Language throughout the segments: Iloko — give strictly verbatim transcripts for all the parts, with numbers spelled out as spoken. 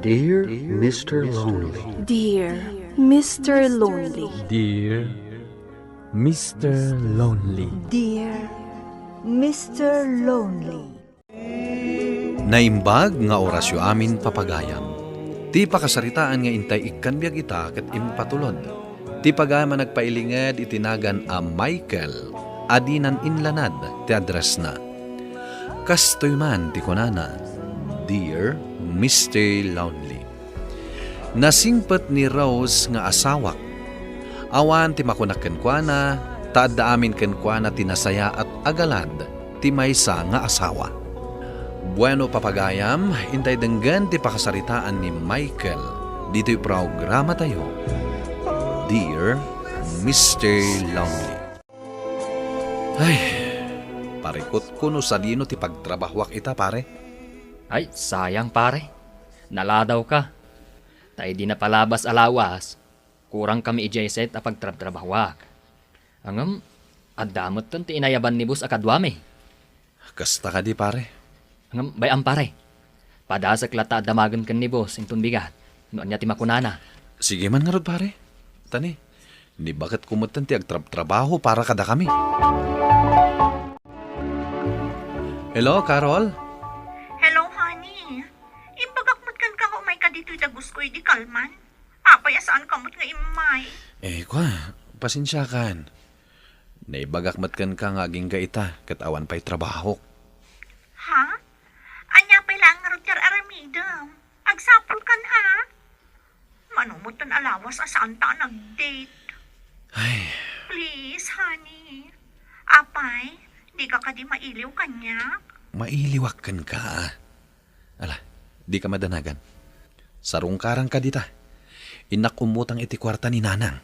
Dear Mister Lonely. Dear Mister Lonely. Dear Mister Lonely. Dear Mister Lonely. Naimbag nga orasyo amin, papagayam. Ti pakasaritaan nga intay ikkan biag ita ket impatulod. Ti pagayam a nagpailinged iti nagan a Michael a dinan inlanad ti addressna. Kastoy man ti kunana, "Dear Mister Lonely." Nasingpet ni Rose nga asawak. Awan ti makunak kenkuana, ta adda amin kenkuana ti nasayaat a galad ti maysa nga asawa. Bueno, papagayam, intay denggen ti pakasaritaan ni Michael ditoy programatayo, Dear Mister Lonely. Ay, parikutko no sadino ti pagtrabahoak ita, pare. Ay, sayang, pare. Naladaw ka. Ta idi napalabas a lawas, kurang kami idiay set a pagtrabtrabahoak. Ngem, adda metten ti inayaban ni boss a kaduami. Kasta kadi, pare? Ngem, bay-am, pare. Padasek latta a damagen ken ni boss inton bigat no ania ti makunana. Sige man ngarud, pare. Tani, nibaketko metten ti agtrabtrabaho para kadakami. Hello, Carol? Hello, honey. Imbagak met kenka nga umayka ditoy dagusko idi kalman. Apay a saanka met nga immay? Eh, kwa, pasensiakan. Naibagak met kenka nga agingga ita ket awan pay trabahok. Ha? Ania pay laeng ngarud ti ar-aramidem? Agsapulkan, ha? Mano metten a lawas a saanta a nag-date? Ay. Please, honey. Apay, dika kadi mailiw kaniak? Mailiwak kenka. Ala, dika madanagan. Sarungkaranka dita. Innak ummutang iti kuarta ni Nanang.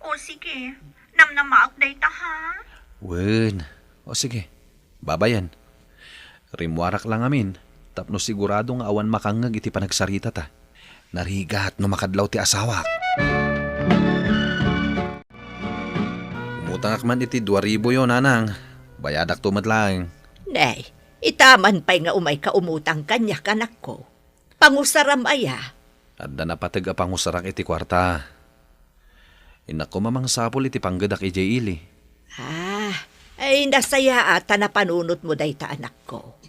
O sige, namnamaak dayta, ha? Wen. O sige, babayen. Rimmuarak la ngamin tapno sigurado nga awan makangngeg iti panagsaritata. Narigat no makadlaw ti asawak. Umutangak man iti dua ribuyo, Nanang. Bayadakto met laeng. Nay, ita man pay nga umayka umutang kaniak, anakko. Pangusaram aya? Adda napateg a pangusarak iti kuarta. Innak koma mangsapul iti panggedak idiay ili. Ah, ay, nasayaat ta napanunotmo dayta, anakko.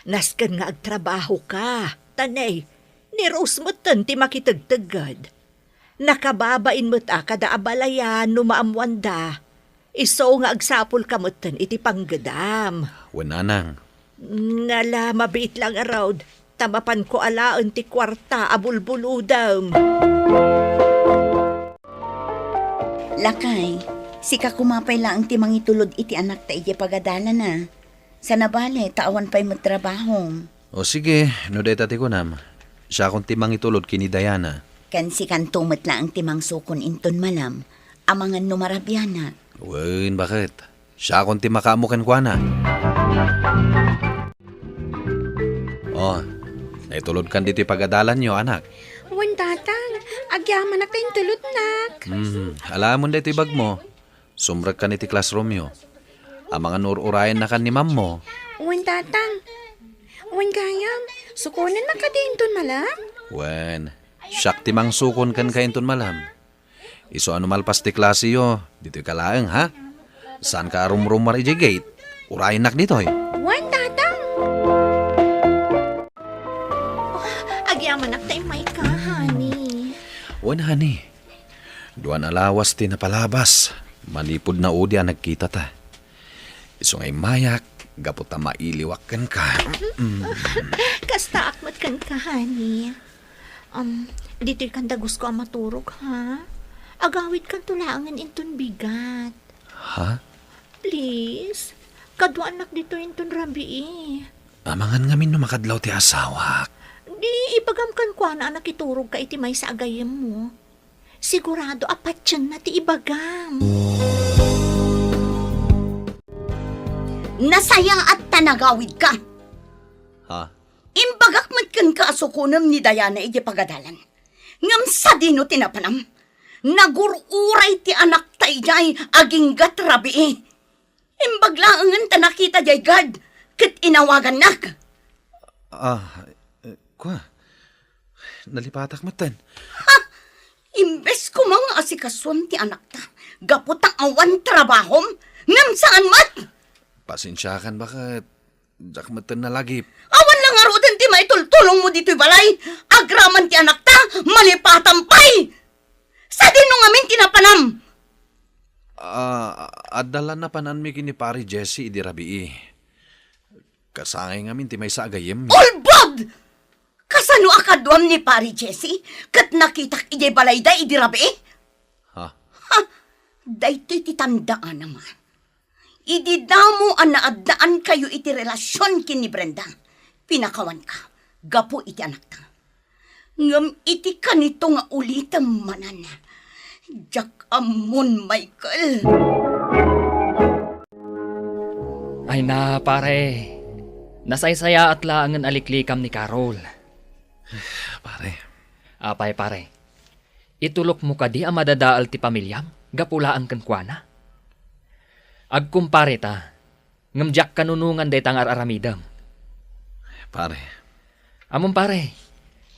Nasken nga agtrabahoka, ta nay, ni Rose metten ti makitegtegged. Nakababain met a kada abalayan no maammoanda. Isu nga agsapulka metten iti panggedam. Wen, Nanang. Nala, mabiit la ngarud, ta mapanko alaen ti kuarta a bulbulodem. Lakay, sika koma pay laeng ti mangitulod iti anakta idiay pagadalana. Sana bale, ta awan pay met trabahom. O sige, no dayta ti kunam, siakon ti mangitulod ken ni Diana. Ken sikanto met laeng ti mangsukon inton malam, amangan no marabianak. Wen, baket. Siakon ti makaammo kenkuana. O, naitulodkan ditoy pagadalanyo, anak. Wen, Tatang, agyamanak ta intulodnak. Hmm, alaamon daytoy bagmo. Sumrekkan iti classroomyo. Amangan no ur-urayennakan ni mammo. Wen, Tatang. Wen gayam, sukonennak kadi inton malam? Wen, siak ti mangsukon kenka inton malam. Isu a no malpas ti klaseyo, ditoyka laeng, ha? Saanka a rumrummuar idiay gate. Urayennak ditoy. Wen, Tatang. Oh, agyamanak ta immayka, honey. Wen, honey. Duan a lawas ti napalabas, manipud naudi a nagkitata. Isu nga immayak, gapu ta mailiwak kenka. Mm. Kastaak met kenka, honey. Um, ditoy kan dagusko a maturog, ha? Agawidkanto laengen inton bigat. Ha? Please, kaduanak ditoy inton rabii. Amangan ngamin no makadlaw ti asawak. Di ibagam kenkuana a nakiturogka iti maysa a gayyemmo. Sigurado a patienna ti ibagam. Nasayaat ta nagawidka. Ha? Imbagak met kenka a sukonem ni Diana idiay pagadalan. Ngem sadino ti napanam? Nagur-uray ti anakta idiay agingga ti rabii. Imbag laengen ta nakita diay guard ket inawagannak. Ah, eh, kua. Nalipatak metten. Ha! Imbes koma nga asikasuam ti anakta, gapu ta awan trabahom, ngem saan met! Pasensiakan baket, diak metten nalagip. Awan la ngaruden ti maitultulongmo ditoy balay, agraman ti anakta, malipatam pay! Sadino ngamin ti napanam? Ah, adda la napananmi ken ni Pare Jesse idi rabii. Kasangay ngamin ti maysa a gayyemmi. Ulbod! Kasano a kaduam ni Pare Jesse ket nakitak idiay balayda idi rabii? Ha? Ha! Daytoy ti tandaanam, a. Idi damo a naaddaankayo iti relasion ken ni Brenda, pinakawanka gapu iti anakta. Ngem iti kanito nga ulitem manen, diak ammon, Michael. Ay na, pare. Nasaysayaat laengen a liklikam ni Carol. Pare. Apay, pare? Itulokmo kadi a madadael ti pamiliam gapu laeng kenkuana? Agkumpare ta, ngem diak kanunongan dayta nga ar-aramidem. Pare. Ammom, pare,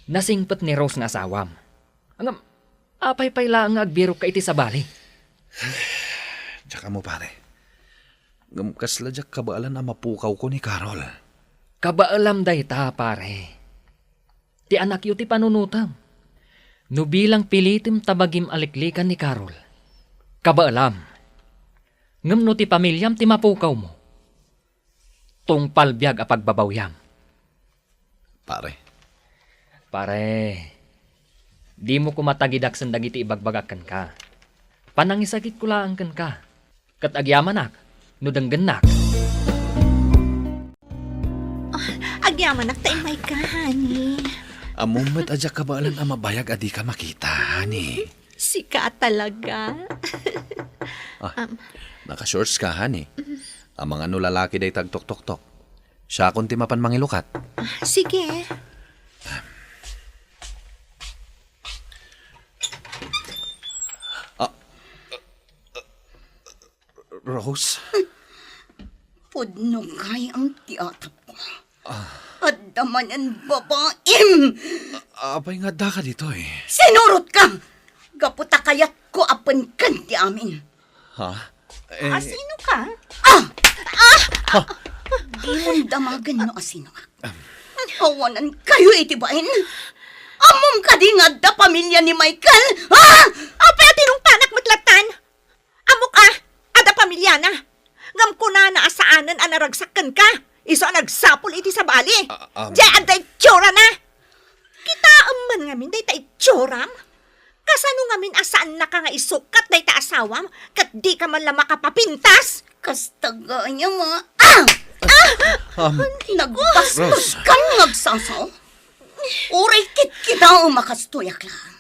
nasingpet ni Rose nga asawam. Ngem, apay pay laeng nga agbirokka iti sabali? Diak ammo, pare. Ngem kasla diak kabaelan a mapukawko ni Carol. Kabaelam dayta, pare. Ti anakyo ti panunotam. No bilang pilitem ta bagim a liklikan ni Carol, kabaelam. Ngem no ti pamiliam ti mapukawmo, tungpal biag a pagbabawiam. Pare. Pare, dimo koma tagidak sen dagiti ibagbagak kenka. Panangisagikko laeng kenka. Ket agyamanak no denggennak. Ah, agyamanak ta immay ka, honey. Ammom met a diak kabaelan a mabayag a dika makita, honey. Sika talaga. Ah, naka-shorts ka, honey. Amangan no lalaki dayta agtoktoktok. Siakon ti mapan mangilukat. Ah, sige. Ah. Rose? Pudno gayam ti atapko. Adda manen babaim! Apay nga addaka ditoy? Sinurotka! Gapu ta kayatko a penken ti amin. Ha? Eh, asino ka? Ah! Ah! Dimon damagen no asinoak. Awanankayo iti bain. Ammom kadi nga adda pamilia ni Michael? Ha? Apay a tinungpanak met lattan? Ammok a, adda pamiliana. Ngem kunana a saanen a naragsak kenka. Isu a nagsapul iti sabali. Ah, um, diay adda itsurana. Kitaem man ngamin dayta itsuram. Kasano ngamin a saannaka nga isukkat dayta asawam ket dika man la makapapintas? Kasta gayam a. Ah! Ah! Um, nagbastos kan nga agsasaw. Uray kitkitaem a kastoyak laeng.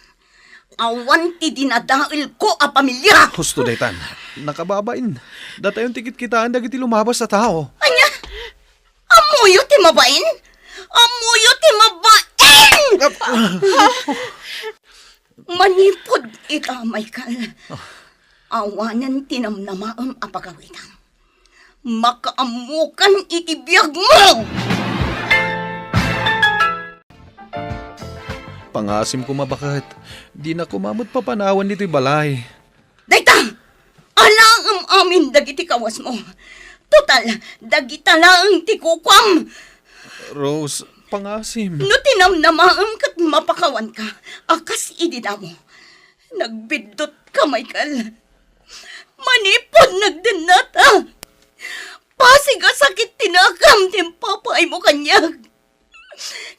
Awan ti dinadaelko a pamilia. Husto daytan. Nakababain. Datayon ti kitkitaen dagiti lumabas a tao. Ania? Ammoyo ti mabain? Ammoyo ti mabain! Manipud ita, Michael. Awanen ti namnamaem a pagawidam. Makaammokan iti biagmo! Pangasim koma baket, dina koma met papanawan ditoy balay. Dayta! Alaem amin dagiti kawasmo. Total, dagita laeng ti kukuam. Rose, pangasim. No tinamnamaem ket mapakawanka a kas idi damo, nagbiddutka, Michael. Manipud nagdennata, pasig a sakit ti nakam ti impapaaymo kaniak.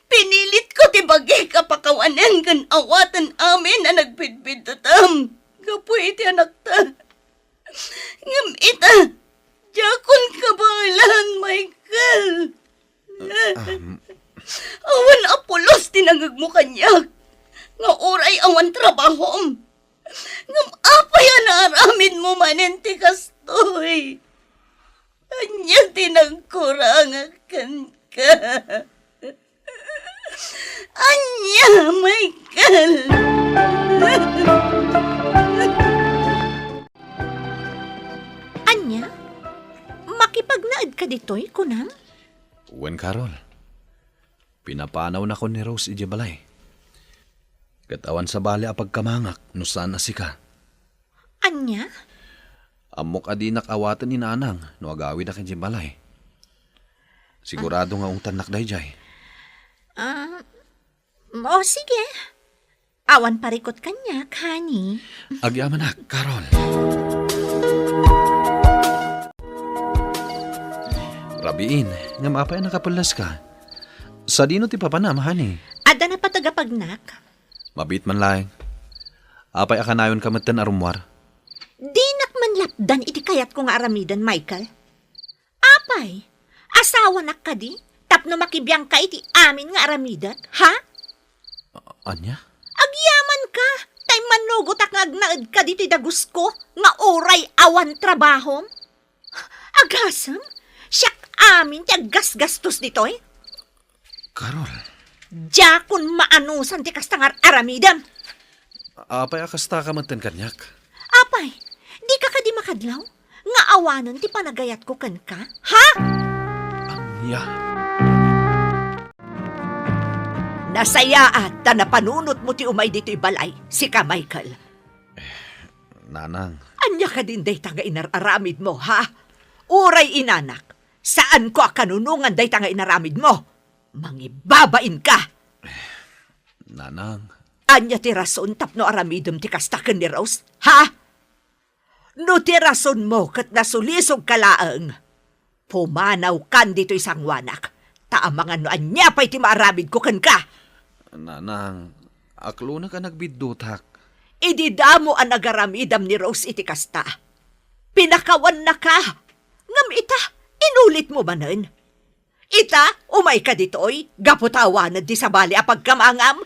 Pinilitko ti bagik a pakawanen ken awaten amin a nagbidbiddutam gapu iti anakta. Ngem ita, diakon kabaelan, Michael. Um. Awan a pulos ti nangegmo kaniak nga uray awan trabahom. Ngem apay a naaramidmo manen ti kastoy? Ania ti nagkurangak kenka? Ania, Michael? Ania? Makipagnaedka ditoy, kunam? Wen, Carol. Pinapanawnakon ni Rose idiay balay. Ket awan sabali a pagkamangak no saan a sika. Ania? Ammok a dinak awaten ni Nanang no agawidak idiay balay. Sigurado nga ungtannak daydiay. Ah, o sige. Awan parikut kaniak, honey. Agyamanak, Carol. Rabiin, ngem apay a nakapelleska? Sadino ti papanam, honey? Adda napateg a pagnak. Mabiit man laeng. Apay a kanayonka metten a rummuar? Dinak man lapdan iti kayatko nga aramiden, Michael. Apay, asawanak kadi tapno makibiangka iti amin nga aramidek, ha? A-, ania? Agyamanka, ta immanugotak nga agnaedka ditoy dagusko nga uray awan trabahom. Agasem, siak amin ti aggasgastos ditoy. Carol. Diakon maanusan ti kasta nga ar-aramidem. Apay a kastaka metten kaniak? Apay, dika kadi makadlaw nga awanen ti panagayatko kenka? Ha? Ania? Nasayaat ta napanunotmo ti umay ditoy balay, sika, Michael. Nanang. Ania kadin dayta nga inar-aramidmo, ha? Uray inanak, saanko a kanunongan dayta nga inaramidmo. Mangibabainka! Nanang. Ania ti rason tapno aramidem ti kasta ken ni Rose, ha? No ti rasonmo ket nasulisogka laeng, pumanawkan ditoy sangoanak, ta amangan no ania pay ti maaramidko kenka. Nanang, aklonek a nagbiddutak. Idi damo a nagaramidam ni Rose iti kasta, pinakawannaka. Ngem ita, inulitmo manen. Ita, umayka ditoy, gapu ta awanen ti sabali a pagkamangam?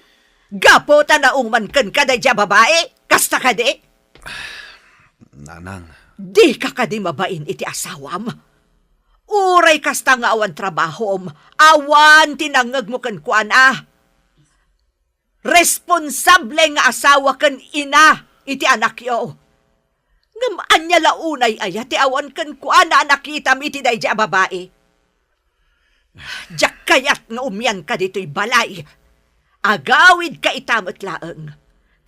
Gapu ta naungman kenka daydiay a babai? Kasta kadi? Nanang. Dika kadi mabain iti asawam? Uray kasta nga awan trabahom, awan ti nangngegmo kenkuana. Responsable nga asawa ken ina iti anakyo. Ngem ania la unay aya ti awan kenkuana a nakitam iti daydiay a babai? Diak kayat nga umianka ditoy balay. Agawidka ita met laeng.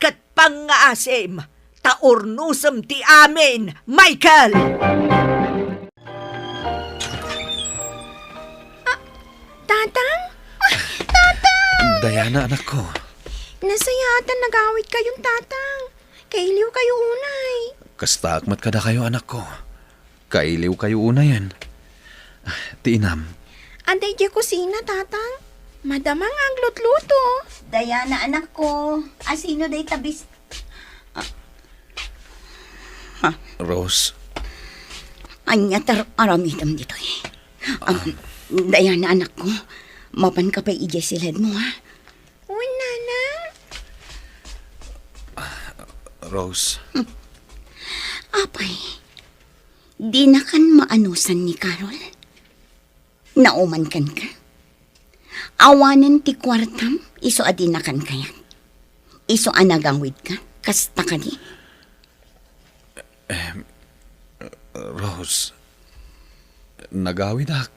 Ket pangngaasim, ta urnosem ti amin, Michael! Ah, Tatang? Ay, Tatang! Diana, anakko. Nasayaat a nagawidkayon, Tatang. Kailiwkayo unay. Kastaak met kadakayo, anakko. Kailiwkayo unayen. Ah, ti inam. Adda idiay kusina, Tatang. Madama nga aglutluto. Diana, anakko. Asino dayta bis-, Ah. Ha? Rose. Ania ti ar-aramidem ditoy? Ah, ah, Diana, anakko, mapanka pay idiay siledmo, ha? Wen, Nanang. Ah, Rose. Hmm. Apay, dinakan maanusan ni Carol? Nauman kenka? Awanen ti kuartam, isu a dinakan kayat. Isu a nagawidka, kasta kadi? Em, Rose, nagawidak,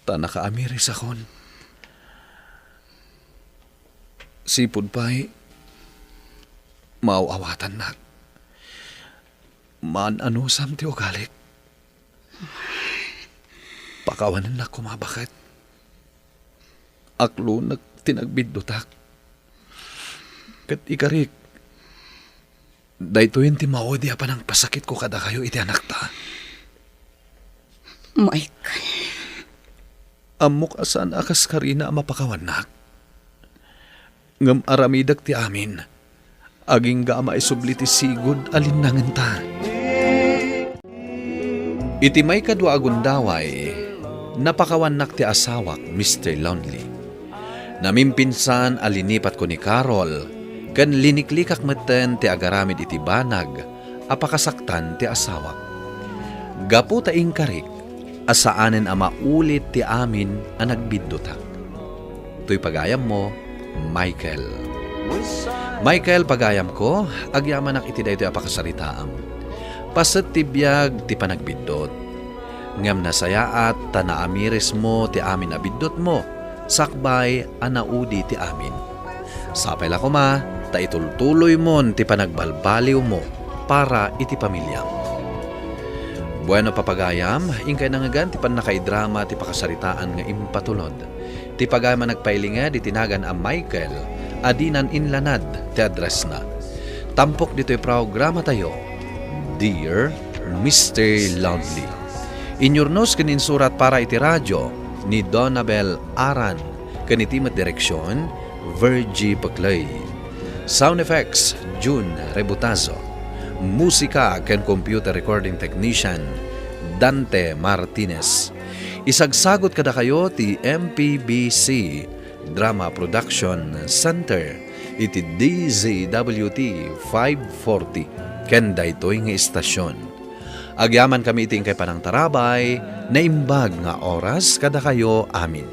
ta nakaamirisakon. Sipud pay, maaw-awatannak. Maan-anusam ti ugalik. Pakawanennak koma, baket. Aklonek ti nagbiddutak. Ket ikarik, daytoyen ti maudi a panangpasakitko kadakayo iti anakta. Michael. Ammok a saan a kaskarina a mapakawannak. Ngem aramidek ti amin, agingga a maisubli ti sigud a linnangenta. Iti maikadua a gundaway, napakawannak ti asawak, Mister Lonely. Namimpinsan a linipatko ni Carol, ken liniklikak metten ti agaramid iti banag a pakasaktan ti asawak. Gapu ta inkarik a saanen a maulit ti amin a nagbiddutak. Toy pagayammo, Michael. Michael, pagayamko, agyamanak iti daytoy a pakasaritaam. Paset ti biag ti panagbiddut. Ngem nasayaat ta naamirismo ti amin a biddutmo, sakbay a naudi ti amin. Sapay la koma ta itultuloymon ti panagbalbaliwmo para iti pamiliam. Bueno, papagayam, inkay nangngegan ti pannakaidrama ti pakasaritaan nga impatulod. Ti pagayam a nagpailinged iti nagan a Michael a dinan inlanad ti addressna. Tampok ditoy programatayo, Dear Mister Lovely. Inyurnos ken insurat para iti radio ni Donabel Aran ken iti met direksion, Virgie Peclay. Sound effects, June Rebutazo. Musika ken computer recording technician, Dante Martinez. Isagsagut kadakayo ti M P B C Drama Production Center iti D Z W T five forty ken daytoy nga istasyon. Agyamankami iti inkay panangtarabay, naimbag nga oras kadakayo amin.